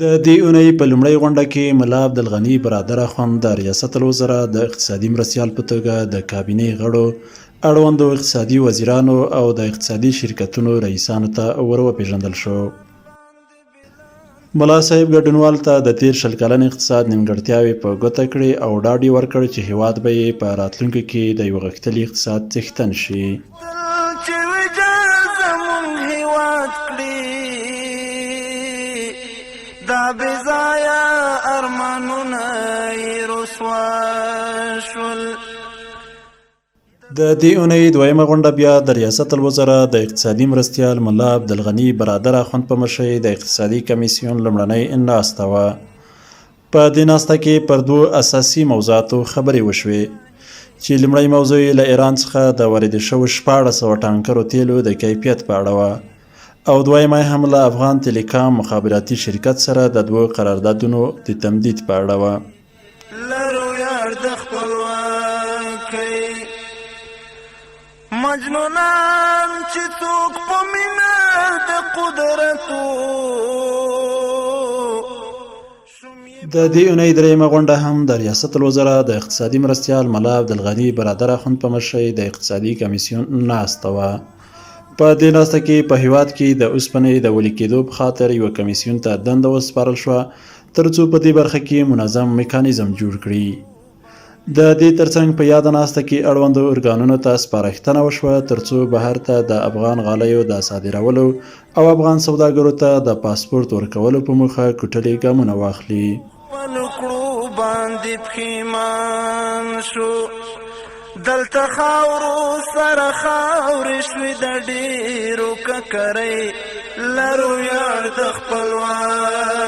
د دې اونۍ په لومړۍ غونډه کې ملا عبدالغني برادر اخوند د ریاست الوزرا د اقتصادي مرستیال په توګه د کابینې غړو، اړوندو اقتصادي وزیرانو او د اقتصادي شرکتونو رئیسانو ته ور وپېژندل شو. ملا صاحب ګډونوال ته د تېر 20 کلن اقتصاد نیمګړتیاوې په ګوته کړې او ډاډ یې ورکړ چې هېواد به یې په راتلونکي کې د یوه غښتلي اقتصاد څښتن شي. چې ویجاړ زمونږ هیواد کړي دا بې ځایه ارمانونه یې رسوا شول. د دې اونۍ دویمه غونډه بیا د ریاست الوزرا د اقتصادي مرستیال ملا عبدالغني برادر اخوند په مشرۍ د اقتصادي کمیسیون لومړنۍ ناسته وه. په دې ناسته کې پر دوو اساسي موضوعاتو خبرې وشوې چې لومړۍ موضوع یې له ایران څخه د واردې شوو 1600 ټانکرو تیلو د کیفیت په اړه وه او دویمه یې هم له افغان تیلیکام مخابراتي شرکت سره د دوو قراردادونو د تمدید په اړه وه. لرو یار د خپلواکۍ مجنونان چې څوک په مینه د قدرتو. د دې اونۍ درېیمه غونډه هم د ریاست الوزرا د اقتصادي مرستیال ملا عبدالغني برادر اخوند په مشرۍ د اقتصادي کمیسیون ناسته وه. په دې ناسته کې په هیواد کې د اوسپنې د ولي کېدو په خاطر یوه کمیسیون ته دنده وسپارل شوه ترڅو په دې برخه کې منظم میکانیزم جوړ کړي. د دې ترڅنګ په یاده ناسته کې اړوندو ارګانونو ته سپارښتنه وشوه ترڅو بهر ته د افغان غالیو د صادرولو او افغان سوداګرو ته د پاسپورت ورکولو په موخه کوټلي ګامونه واخلي. خپلو کړو باندې پښیمان شو دلته خاورو سره خاورې شوې د ډېرو ککرۍ لرو ویاړ د خپلواکۍ.